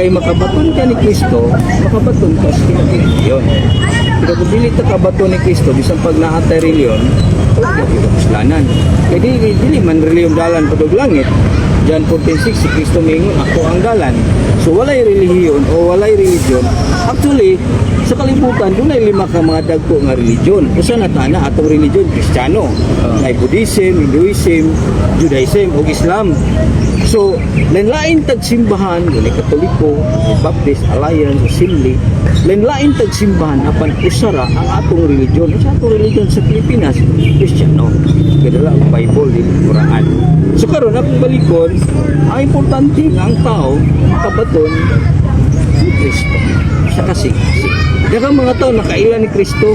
Kay makabaton ka ni Kristo, makabaton ka sa relihiyon. Pero kung dili ta kabaton ni Kristo, bisan pag naa tay relihiyon, wala gyud kapuslanan. Kay dili dili man relihiyon dalan padulong langit. John 14:6, si Kristo miingon, "Ako ang dalan." So walay relihiyon o walay religion. Actually, sa kalibutan dunay lima ka mga dagko nga religion. Usa na tana atong religion, Kristiyano. May Buddhism, Hinduism, Judaism ug Islam. So, lain-lain tag simbahan, dunay Katoliko, Baptist, Alliance, Assembly. Lain-lain tag simbahan apan usa ra ang atong religion. Usa atong religion sa Pilipinas, Kristiyano. Kadala ang Bible, dili Quran. So karon akong balikon, ang importante nga ang tao makabaton ni Kristo sa kasing-kasing. Daghang mga tao nakaila ni Kristo,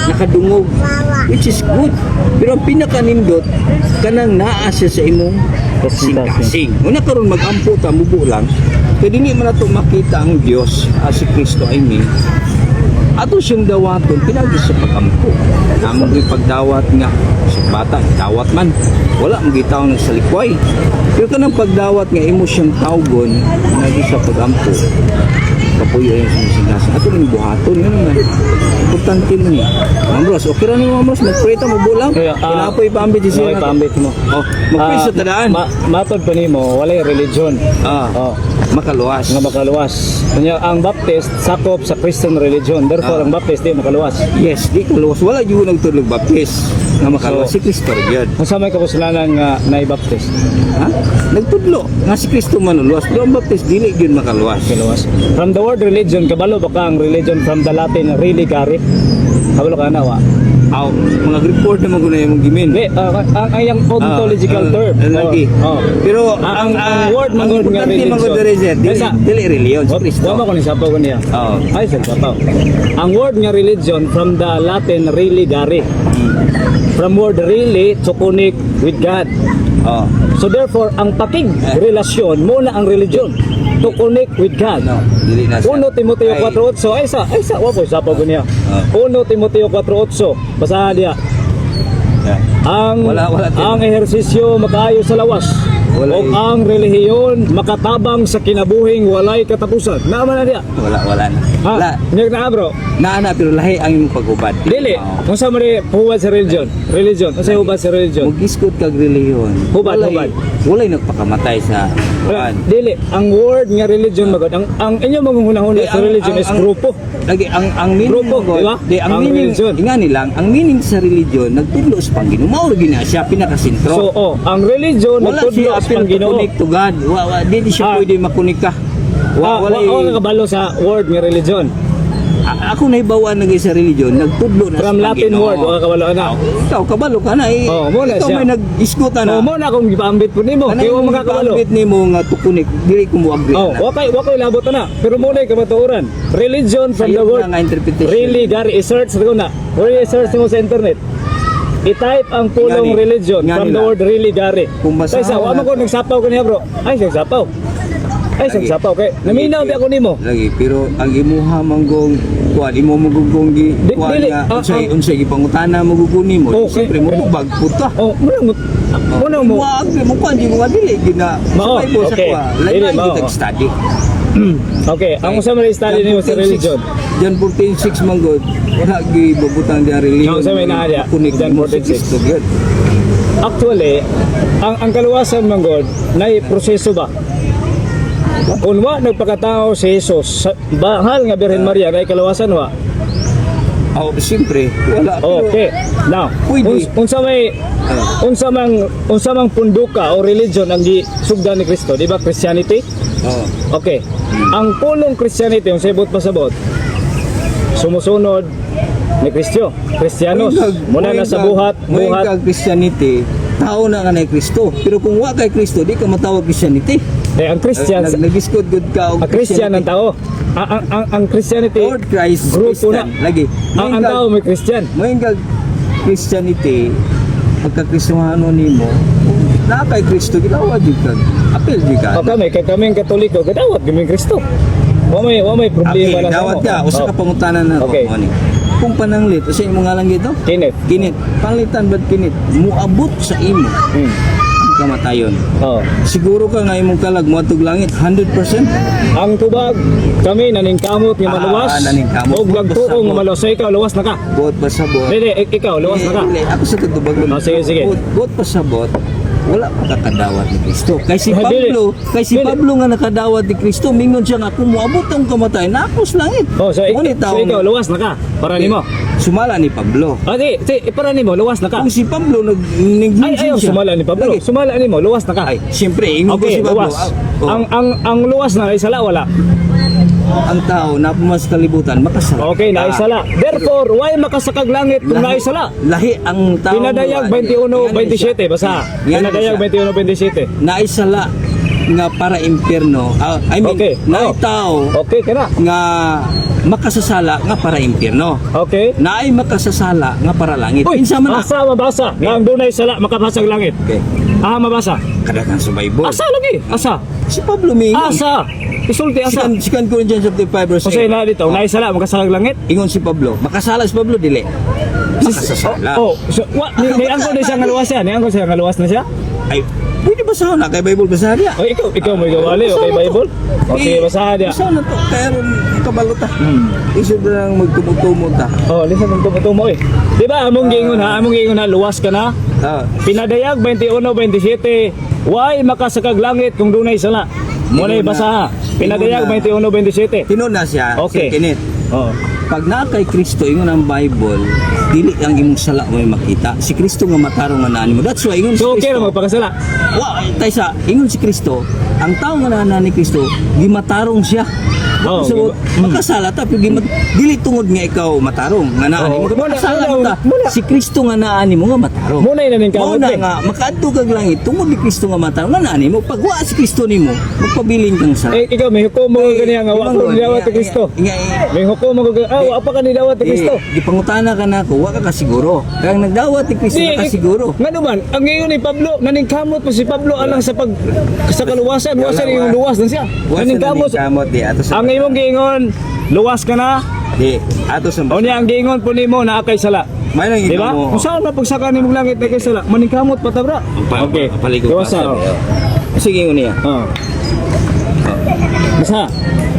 nakadungog, which is good. Pero ang pinakanindot, kanang naa siya sa imong kasing-kasing. Una karon mag-ampo ta, mubo lang, kay dili man nato makita ang Dios, si Kristo I mean, ato siyang dawaton pinagi sa pagampo. Among pagdawat nga sa bata, dawat man. Wala man gitaw ng salikway. Pero kanang pagdawat nga imo siyang tawgon nagi sa pagampo. Kapuyo yung sinisingasan. Ato ning buhaton nga naman. Importante mo ni. Mambros, okay ra ni Mambros, mag-pray ta mo bulang. Kaya, Kinapoy paambit si Okay, paambit mo. Oh, mag-pray sa tadaan. Matod pa nimo, walay religion. Ah, Oh, makaluwas. Nga makaluwas. Kanya ang Baptist sakop sa Christian religion. Therefore, ang Baptist di makaluwas. Yes, di kaluwas. Wala jud nagtudlog Baptist nga makaluwas, So, si Kristo ra gyud. Unsa may kapuslanan nga nay Baptist? Ha? Nagtudlo nga si Kristo manuluwas, pero ang Baptist dili gyud makaluwas. Kaluwas. From the word religion, kabalo ba ka ang religion from the Latin religare? Kabalo ka na wa? Aw, mga Greek word naman guna imong gimin. Di, ang iyang ontological term. Lagi. Oh. Pero Ang word ang man gud nga importante man gud religion. diri, sir, dili, Kaysa- dili religion si Kristo. Wa ko ni sapaw ko niya. Oo. Ay, sir, sapaw. Ang word nga religion from the Latin religare. From word really, to connect with God. Oh. So therefore, ang pakig relasyon mo na ang religion, to connect with God. No, dili na siya. 1 Timoteo Ay, 4:8, ay sa wa po sapaw ko niya. Ah. 1 Timoteo 4:8, basahan niya. Yeah. Ang Wala, wala, Tim. Ang ehersisyo makaayo sa lawas. Wala O eh. ang relihiyon makatabang sa kinabuhing walay katapusan. Naa man na diya. Wala, wala na. Ha? Wala. Nyag na, bro. Naa na pero lahi ang imong pagubad. Dili. Oo. Unsa man ni hubad sa religion? Religion. Unsa hubad sa religion? Mugisgot kag relihiyon. Hubad, walay, hubad. Walay nagpakamatay sa Wala. kuan. Dili, ang word nga religion magod, ang inyo mga hunahuna Di, sa religion is grupo. Lagi ang meaning Grupo, ko, di ba? di ang Ang meaning religion. ingani lang, ang meaning sa religion nagtudlo sa Panginoon. Mao ra gyud na siya pinakasentro. So, oh, ang religion Wala nagtudlo siya sa appeal to Panginoon. connect to God. Wa, di, di siya pwede makunik ka. Wa, Wa, walay, wa, wa kabalo sa word nga religion. Ako nahibawan na sa religion, nagtudlo na From sa Latin Panginoon. word, wa kabalo na. Ikaw, kabalo ka na eh. Oh, mo na Ikaw siya. may nag-isgot na. Oh, mo na akong gipaambit po nimo. Kanang Kay wa makakabalo. gipaambit nimo nga to connect, dili ko mo agree Oh, na. wa kay labot na. Pero mo na kamatuoran. Religion from Sayop the word na nga interpretation. really gari i-search ko na. Where i-search mo sa internet? I-type ang pulong Ngani. religion Ngani from the lang. word really gari. Kung basahan Kaysa, wa man ko nato. nagsapaw ko niya, bro. Ay, nagsapaw. Ay, Lagi. nagsapaw kay naminaw di ako nimo. Lagi, pero ang imuha manggong kuan imo magugong gi kuan Dili, nga unsay unsay gipangutana mo guguni mo. Okay. Siyempre mo tubag puta. Oh, muna mo. Mo agree mo kuan di mo nga dili gid na Mao, sa Bible sa okay. kuha. Dili, Lain mao. gid study. Okay, ang usa man study nimo sa religion. John 14:6 man gud. Wala gi babutang di ang religion. No, sa may naa diya. Connect John mo sa 14:6. Kristo gyud. Actually, ang kaluwasan man God, nay proseso ba? Kung wa nagpakatao si Jesus sa bahal nga Birhen Maria, nay kaluwasan wa? Oh, siyempre, wala. Pero, Okay. Now, Pwede. Unsa may unsa mang punduka o religion ang gisugdan ni Kristo, di ba Christianity? Oh. Okay. Ang pulong Christianity, ang sabot pasabot, sumusunod ni Kristo, Kristiyanos. Muna na sa buhat, buhat. Buhat. Christianity, tao na ka na Kristo. Pero kung wa kay Kristo, di ka matawag Christianity. Eh, ang Christian, Nag-gisgot gud ka og ang Christian ang tao. Ang Christianity, Lord Christ, grupo na. Christian. Lagi. Ang tao may Christian. Moingon kag Christianity, pagka Kristohano nimo, na kay Kristo gidawat jud ka. Apil jud ka. O kami, kay kami ang Katoliko, gadawat kami Kristo. Wa may problema Okay, na sa dawat amo. ka. Usa Oh, ka pangutana na ako. Okay. Mo ni. Kung pananglit, usa imong ngalan gito? Kenneth. Kinit. Panglitan ba't kinit? Muabot sa imo ang kamatayon. Oh. Siguro ka nga imong kalag moadtog langit 100%? Ang tubag, kami naningkamot nga Ah, maluwas. naningkamot. Og nagtuo nga Pasabot. maluwas. So ikaw, luwas na ka. Buot pasabot. Dili, ikaw, luwas na ka. Dili, ako sa tutubag. Ah, sige, sige. Buot pasabot. Wala pa kakadawat ni Kristo. Kay si Ah, dili. Pablo, kay si Dili. Pablo nga nakadawat ni Kristo, mingon siya nga kung moabot ang kamatayon, na ako sa langit. Oh, so, Ngunit so taong- ikaw, luwas na ka. Para nimo. Sumala ni Pablo. Ah, di, para nimo, luwas na ka. Kung si Pablo nag Ay, nag ayaw, siya. sumala ni Pablo. Lagi. Sumala nimo, luwas na ka. Ay, siyempre, ingon ko Okay, si Pablo. luwas. Ah, oh, Ang luwas na ay sala, wala. Ang tao na pumas kalibutan, makasala. Okay, naisala. Therefore, why makasakag langit kung naisala? Lahi ang tao. Pinadayag 21:27, basa. Pinadayag Pinadayag 21:27. Naisala nga para impyerno. Ah, I mean, Okay. naay Oh. tao Okay, kana. nga makasasala nga para impyerno. Okay. Naay makasasala nga para langit. Uy, Kinsa man na? asa mabasa? Nga ang dunay sala makapasag langit. Okay. Ah, mabasa. Kadagan sa Bible. Asa lagi? Asa? Si Pablo mingon. Asa? Isulti asa. Second Corinthians chapter 5 verse 8. Kasi na dito, naay sala makasakag langit. Ingon si Pablo, makasala si Pablo dili. Makasasala. Oh, so, wa, ni angkol na siya nga luwas siya. Ni angkol siya nga luwas na siya. Ay, pwede basahan na kay Bible basahan niya. O ikaw, ikaw mo gawali okay Bible? Okay, basahan niya. Basahan na to. Kaya ron kabalo ta. Isip na lang magtumutumo ta. Oh, listen mong tumutumo eh. Di ba among giingon ha, among giingon ha, luwas ka na. Ah, Pinadayag 21:27, why makasakag langit kung dunay sala? Muna Ingon na. basa ha. Pinadayag Ingon 21:27. tinuod na siya. Okay. Sir Kenneth. Oh. Pag naa kay Kristo ingon ang Bible, dili ang imong sala mo makita. Si Kristo nga matarong nga naa nimo. That's why ingon si So okay Kristo. ra magpakasala. Wa tay sa ingon si Kristo, ang tao nga naa ni Kristo, gimatarong siya. Oh, So, makasala ta pero dili tungod nga ikaw matarong nga naa nimo. Oo. Muna- Makasala muna- ta. muna- Si Kristo nga naa nimo nga matarong. Muna na ning Mao kamot na eh. nga makaadto kag langit tungod ni Kristo nga matarong nga naa nimo. Pag wa si Kristo nimo, magpabilin kang sala. Eh, ikaw may hukom mo ganiya nga wa ko nidawat ni Kristo. May hukom mo wa pa ka nidawat ni Kristo. Gipangutana ka na ako, wa ka kasiguro. Kaya ang nagdawat ni Kristo Di, nakasiguro. Ngano man, ang ngayon ni Pablo, naningkamot pa si Pablo alang sa pag sa kaluwasan, Wala, wasan yung wa. luwas na siya. Wa siya Naningkamot. naningkamot di ato sa Ang imong giingon, luwas ka na. Di ato sa O niya ang giingon po nimo naa kay sala. May nang Di ba? mo. Kung saan mapagsaka nimong langit na kay sala, maningkamot pa ta bra. Okay. Paligod Luwas pa. na. Oh. Sige ingon niya. Oh. Basta.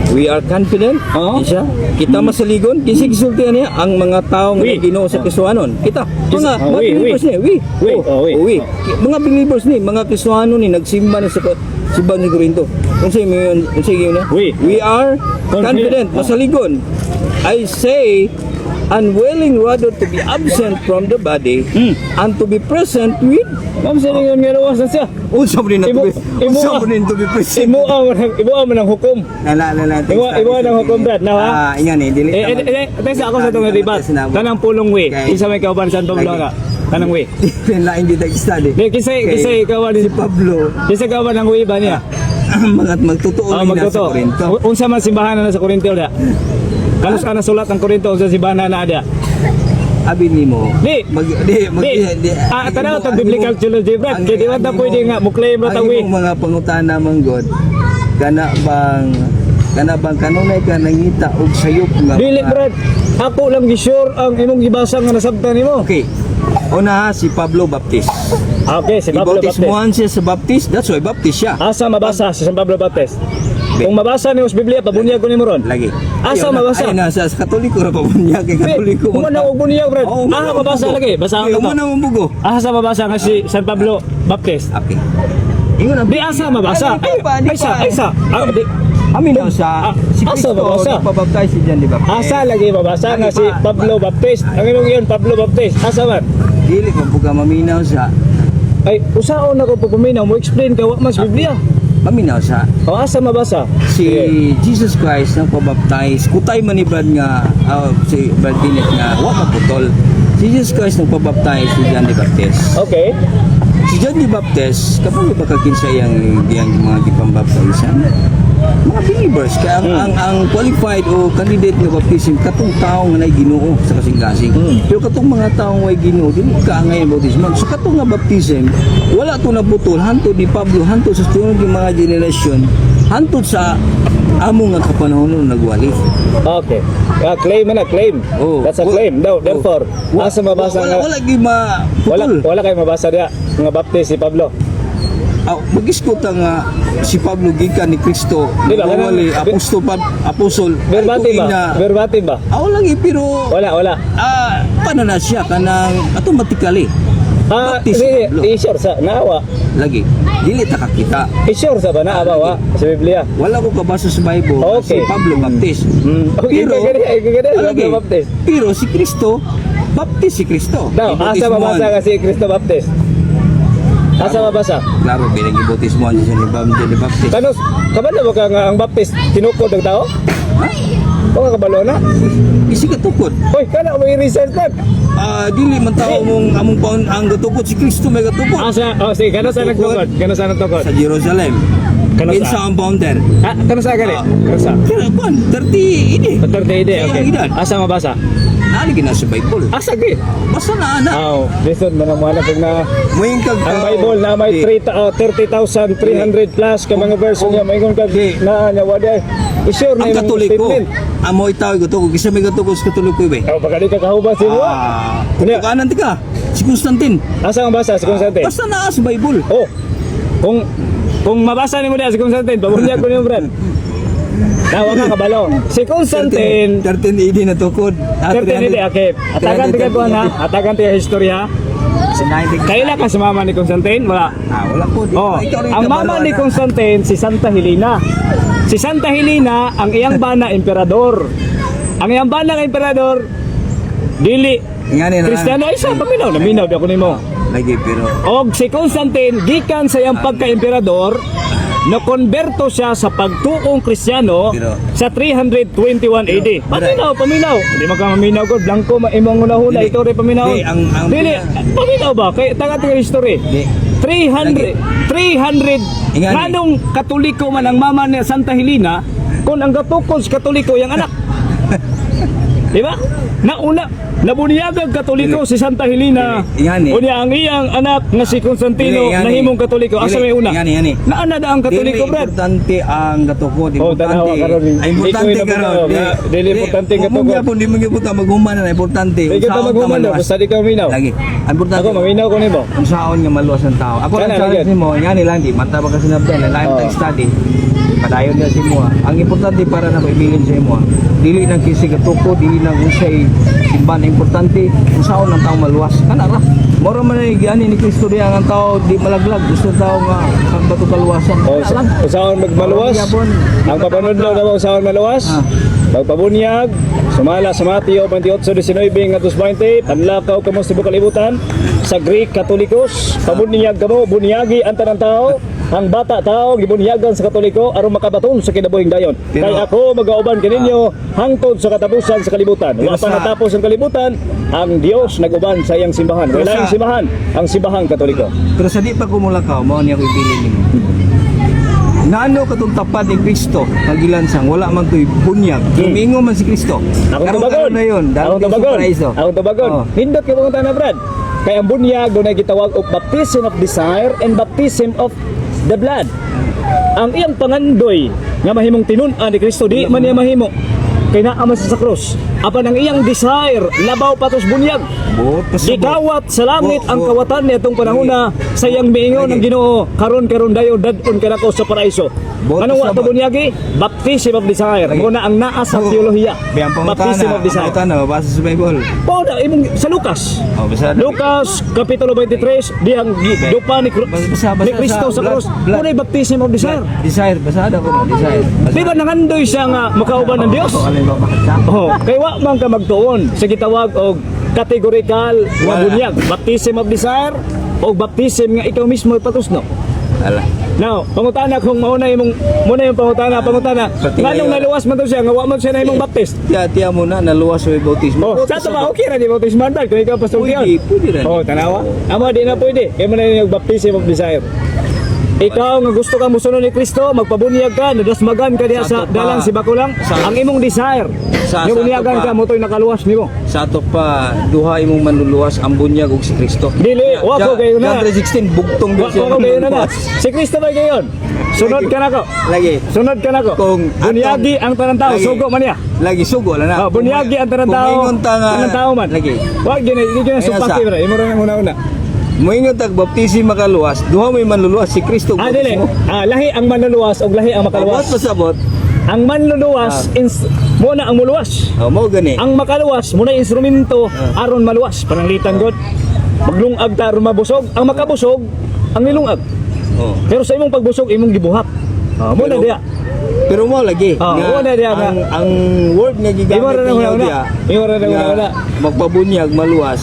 We are confident. Oo. Isa. Kita masaligon kinsa gisultihan niya ang mga tawo nga We. Ginoo sa Kristohanon. Kita. Mga, Oh, mga we, believers we. ni, we. We, Oh, oh, we. oh, we. Mga believers ni, mga Kristohanon ni nagsimba ni sa simbahan sa Corinto. Unsa ingon, unsa ingon niya? We. We are Confident. confident, masaligon. I say unwilling rather to be absent from the body and to be present with. Ma'am, sa ingon nga luwas na siya. Unsa man ni to be unsa man ni to be present. Imo man ang hukom. Nala nala. Imo ang hukom, Brad, na, ha? Ah, ingan eh, dili. Eh, eh, eh, tesa ako sa itong debat. Kanang pulong we. Okay. Kinsa may kauban San Pablo Lagi. nga. Kanang we. Lain di tayo study. Di kinsa kauban Si Pablo, kinsa kauban ang we ba niya? mga magtotoo Oh, ni nasa magtotoo. Corinto. Unsa man simbahan na sa Corinto da? Kanus ana sulat ang Corinto unsa simbahan na ada? Abi nimo. Di. Mag di mag Di. di. Ah, tanaw tag biblical theology, Brad. Kay di man ta pwede nga mo claim ra Ang ta we. imong mga pangutana man god. Kana bang kanunay ka nangita og sayop nga Dili, mga- Brad. Ako lang gi-sure ang imong gibasa nga nasabtan nimo. Okay. Una ha, si Pablo Baptist. Okay, si Pablo Baptist. Ibautismuhan siya sa Baptist, that's why Baptist siya. Asa mabasa si San Pablo Baptist? Kung mabasa nimo sa Biblia, pabunyag ko nimo ron. Lagi. Asa Ayaw na- mabasa? Ayaw na, sa Katoliko ra pabunyag kay Katoliko. Kung na og bunyag, Brad. Oo, Ah, mabasa lagi. Basa Okay, ka umuna to. mong bugo. Asa mabasa nga si San Pablo Baptist? Okay. Ingon ang Di asa mabasa. Ay, di pa, di Ay, sa, pa. ay sa. Ah, di, Amin daw sa Ah, si asa Kristo mabasa? nagpabaptize si John the Baptist. Asa lagi mabasa nga Lagi si pa. Pablo Baptist. Ang imong iyon Pablo Baptist. Asa man? Dili ko buga maminaw sa Ay, usaon ako pag paminaw mo explain ka wa man sa Biblia. Paminaw sa O asa mabasa? si Sige. Jesus Christ nang pabaptize kutay man ni Brad nga si Brad Kenneth nga wa maputol. Si Jesus Christ nang pabaptize si John the Baptist. Okay. Si John the Baptist, kapag ba kakinsa iyang iyang mga gipambaptisan? Mga believers kaya ang, ang qualified o candidate nga baptism katong tao nga nay Ginoo sa kasing-kasing. Pero katong mga taong way Ginoo dili ka angay ang bautismo. So katong nga baptism wala to naputol hantod ni Pablo, hantod sa sunod nga mga generasyon, hantod sa amo nga kapanahon nagwali. Okay. Ah, claim na claim. Oh. That's a claim. No, therefore, asa mabasa wala, nga wala gyud wala maputol. wala kay mabasa diya nga Baptist si Pablo. Ah, mag-iskuta nga si Pablo gikan ni Kristo, Di ba? nagwali, apostol pa, apostol. Verbatim Ay, ba? na, Verbatim ba? aw lagi pero Wala, wala. ah, paano na siya kanang automatically Ah, Baptist sige, Pablo. i-sure sa naawa. Lagi dili ta kakita. I-sure sa ba naawa wa sa Biblia? Wala ko kabasa sa Bible Okay. si Pablo Baptist. Okay, Pero gani, gani, ah, lagi. Pablo Baptist. Pero si Kristo, Baptist si Kristo. Now, asa Ibautismohan. mabasa kasi Kristo Baptist? Asa mabasa? Klaro, pinag-ibautismohan siya ni Pablo ni Baptist. Kanos, kabalo ba ka nga ang Baptist tinukod ng tao? Ha? O ka kabalo na? Isi katukod. Hoy, kana mo i-research na. Ah, dili man tao mong among paon ang gatukod, si Kristo may gatukod Asa, oh sige, kano sa nagtukod? Kano sa nagtukod? sa Jerusalem. Kano Kinsa sa? ang founder? Ah, kano sa gani? Ah. Kano sa? Kaya kwan, 30 ini. 30 AD, okay. Ang edad. Asa mabasa? Naligi na sa Bible. Asa gi? Basta na ana. Aw, listen man ang mga na Moingkag ang tao. Bible na may Di. 3 30,300 plus ka mga verse niya maingon kag Di. na niya wala i-sure na Ang imong Katoliko. statement. Amoy tao gatukod kisa may gatukod sa Katoliko be. Oh, baka di ka kahubas si mo. Ah, Kunya. kanan ti ka. Si Constantine. Asa ang basa si Constantine? Basta naa sa Bible. Oh. Kung mabasa nimo diha si Constantine, pabunyag ko nimo, brad. Nawa ka kabalo. Si Constantine 13 AD na tukod. Ah, 13 AD, okay. Atagan tika kuan ha, atagan tika istorya. Kaila ka sa mama ni Constantine? Wala. Ah, wala po. Di, Oh, ikaw rin ang kabalo, mama ni ana. Constantine si Santa Helena. Si Santa Helena ang iyang bana emperador. Ang iyang bana nga emperador dili Ngani na lang. Kristiyano ay sa paminaw, naminaw di ako nimo. Lagi pero Og si Constantine gikan sa iyang pagka-emperador, nakonberto siya sa pagtuong Kristiyano sa 321 AD. Paminaw, paminaw. Hindi man ka maminaw ko, blanco ma imong hunahuna Dili. ikaw rin paminaw. Di, Dili, paminaw ba? Kay tanga tinga history. Di. 300 300 Ingani. nganong Katoliko man ang mama ni Santa Helena kung ang gatukod sa Katoliko yang anak. Di ba? Nauna, nabunyagang Katoliko si Santa Helena. Dili. Ingani. Unya ang iyang anak nga si Constantino Dili, ingani. nahimong Katoliko. Asa Dili, may una? ingani, ingani. Naana na ang Katoliko, Dili brad. importante ang gatukod. Oh, tanawa karon. Ay, importante Di ko karon. inabutan, nga, dili importante ang gatukod. Kung gyapon di mo gyapon ta maghuman na importante. Di kita Unsaon ta maghuman maluwas. basta di ka maminaw. Lagi. Ang importante. Ako maminaw ko nimo. Unsaon nga maluwas ang tao. Ako Kana, lang challenge lagi. nimo, ngani lang di manta ba kasi sinabdan, na Oh. oh. study. Padayon niya sa imo. Ang importante para na ibilin sa imo. Dili nang kisi gatukod, dili nang unsay simbahan. Importante unsaon ang tao maluwas. Kana ra. Moro man ay giani ni Kristo diha ang tao di malaglag, gusto tao nga ang bato kaluwasan. Oh, Kana lang. usaon magmaluwas. Gyapon. Ang papanudlo na usaon maluwas. Ah. Magpabunyag, sumala sa Mateo 28:19 ngadto sa 20, panlakaw kamo sa tibuok kalibutan sa Greek Katolikos, pabunyag kamo, bunyagi ang tanang tao, ang bata tao gibunyagan sa Katoliko aron makabaton sa kinabuhing dayon. Pero- Kay ako magauban kaninyo hangtod sa katapusan sa kalibutan. Pero Wa pa natapos ang kalibutan, ang Dios nag-uban sa iyang simbahan. Pero Wala ang simbahan, ang simbahang Katoliko. Pero sa di pa kumulakaw, mao niya ko ibilin nimo. Nano katong tapad ni Kristo pagilansang wala man to'y bunyag. Lumingo man si Kristo. Akong Karon- tubagon. karon na yun. Akong Darating sa tubagon. paraiso. Akong tubagon. Oh. Hindot kay mga na, Brad. Kay ang bunyag dunay gitawag og baptism of desire and baptism of the blood. Ang iyang pangandoy nga mahimong tinun-an ni Kristo di man niya mahimo. Kay naa man siya sa krus. Apan ang iyang desire labaw patos bunyag. Buot pasabot. Gikawat sa langit ang kawatan niadtong panahona sa iyang miingon Lagi. ang Ginoo karon karon dayon dad-on kanako sa paraiso. Buot Anong wa to pasabot. bunyagi? Baptism of desire. Lagi. Mo na ang naa sa teolohiya. Biyang Baptism pangutana, of desire. pangutana, mabasa sa Bible. Po na imong sa Lucas. Oh, basta na. Lucas kapitulo 23 dihang dupa ni, Basta, basta ni Kristo sa blood, krus. blood. Mo na baptism of desire. Desire, basada ko no, desire. Basada. Di ba nangandoy siya nga makauban ng Dios? Oo, alin ba basa? Oh, kay wa man ka magtuon sa gitawag og categorical nga Wala. bunyag, baptism of desire o baptism nga ikaw mismo ipatusno. Ala. Now, pangutana kung mauna imong muna yung pangutana, pangutana. Pati Nganong ngayon. naluwas man to siya nga wa man siya na imong baptist? Tiya, tiya mo na, naluwas sa bautismo. Oh, sa to ba okay ra di baptism man kung ikaw pastor Pwede, pwede ra. Oh, tanawa. Amo di na pwede. Kay mo na yung baptism of desire. Ikaw nga gusto kang musunod ni Kristo, magpabunyag ka, nadasmagan ka diha sa Sa ato pa. dalang si Bakulang, ang imong desire. Sa Nga ato bunyagan pa. ka mo to'y nakaluwas nimo. Sa ato pa, duha imong manluluwas ang bunyag ug si Kristo. Dili, wa ko kayo na. John 3:16 bugtong Wa gyud siya ko kayo na na. manluluwas. Si Kristo ba gayon? Sunod ka nako. Lagi. Sunod ka nako. Kung Bunyagi ang tanang tao, Lagi. sugo man niya. Lagi sugo lang na. Oh, bunyagi ang tanang Kung tao. ingon ta nga Tanang tao man. Lagi. Wa gyud di gyud Ayun supati sa. bra. Imo ra una-una. Moingon tag baptism makaluwas, duha may manluluwas, si Kristo ug Ah, dili. bautismo. Ah, lahi ang manluluwas og lahi ang Abot makaluwas. pasabot. Ang manluluwas mo na ang muluwas. Oh, mao gani. Ang makaluwas mo na instrumento aron maluwas. Pananglitan god. Maglungag ta aron mabusog. Ang makabusog ang nilungag. Oh. Pero sa imong pagbusog, imong gibuhat. Ah, mo na diya. Pero mo lagi Ah, mo na diya ang ang word nga gigamit Imo ra na ninyo una-una. diya Imo ra na nga una-una. magpabunyag maluwas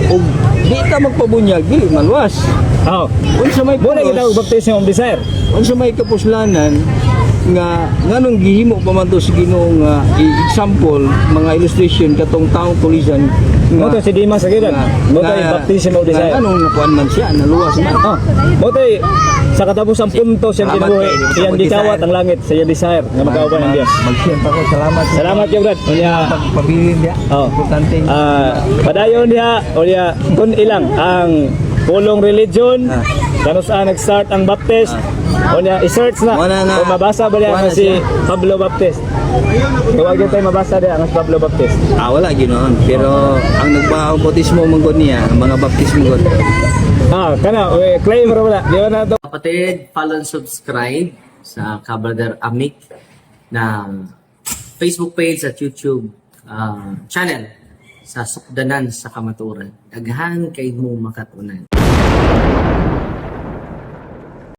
ug di ta magpabunyag, dili maluwas. Oh. Unsa may Mo na pulos, gitawag baptism of desire. Unsa may kapuslanan nga nganong gihimo pa man to sa Ginoo nga example, mga illustration katong taong tulisan Mo to si Dimas sa gidan. Mo to baptism of desire. nga nganong nakuan man siya, naluwas man? Oh, mo to sa katapusang punto siyang Salamat kinabuhi, kay siyang gitawat desire. ang langit sa iyang desire nga makauban ang Dios. Mag-share pa ko, salamat. Salamat yung Brad. Unya, Pagpabilin diya. Oh. Importante. Ah, padayon diha, unya kun ilang ang pulong religion, kano saan nag-start ang Baptist. Unya i-search na. Wala na. Kung mabasa ba diha Wala nga si siya. Pablo Baptist. Tawag yun tayo mabasa diha nga si Pablo Baptist. Ah, wala ginoon. Pero ang nagbaong bautismo man gud niya, ang mga baptismo gud. Ah, kana, we claim ra wala. Di ba na to? Kapatid, follow and subscribe sa Kabrother Amik na Facebook page at YouTube channel sa Sukdanan sa Kamaturan. Daghan kay mo makatunan.